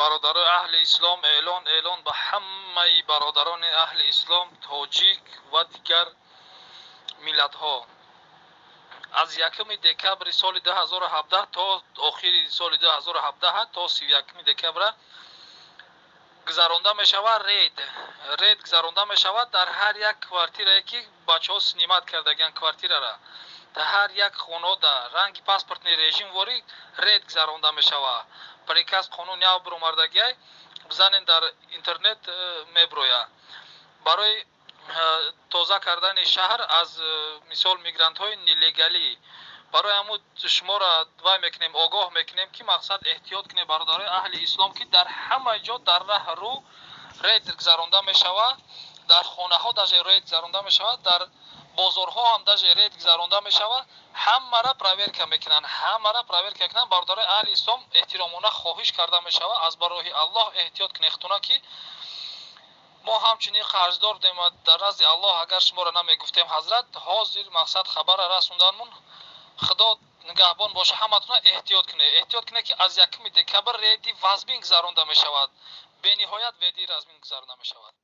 Бародарои аҳли ислом, эълон, эълон ба ҳамаи бародарони аҳли ислом, тоҷик ва дигар миллатҳо. Аз 1 декабри соли 2017 то охири соли 2017, то 31 декабра гузаронда мешавад рейд. Рейд гузаронда мешавад дар ҳар як квартирае, ки бачаҳо снимать кардагиан квартирара. Дар ҳар як хонаода ранги паспортный режим ворӣ рейд гузаронда мешавад. Приказ, қонун яв биромардагиай, бизанен дар интернет, меброяд. Барои тоза кардани шаҳр аз мисол мигрантҳои нелегалӣ. Барои ҳамун шуморо вай мекунем, огоҳ мекунем, ки мақсад эҳтиёт кунед, бародарои аҳли ислом, ки дар ҳама ҷо дар раҳ рӯ рейд гузаронда мешавад, дар хонаҳо даже рейд гузаронда мешавад, дар бозорҳо ҳам даже рейд гузаронда мешавад. Ҳамаро проверка мекунанд, ҳамаро проверка мекунанд. Бародарои аҳли ислом, эҳтиромона хоҳиш карда мешавад, аз бароҳи Аллоҳ эҳтиёт кунед худтона, ки мо ҳамчунин қарздор будем дар назди Аллоҳ. Агар шуморо намегуфтем, ҳазрат, ҳозир мақсад хабарра расонданмон. Худо нигаҳбон боша ҳаматона. Эҳтиёт кунед, эҳтиёт кунед, ки аз 1 декабр рейди вазмин гузаронда мешавад, бениҳоят рейди вазмин гузаронда мешавад.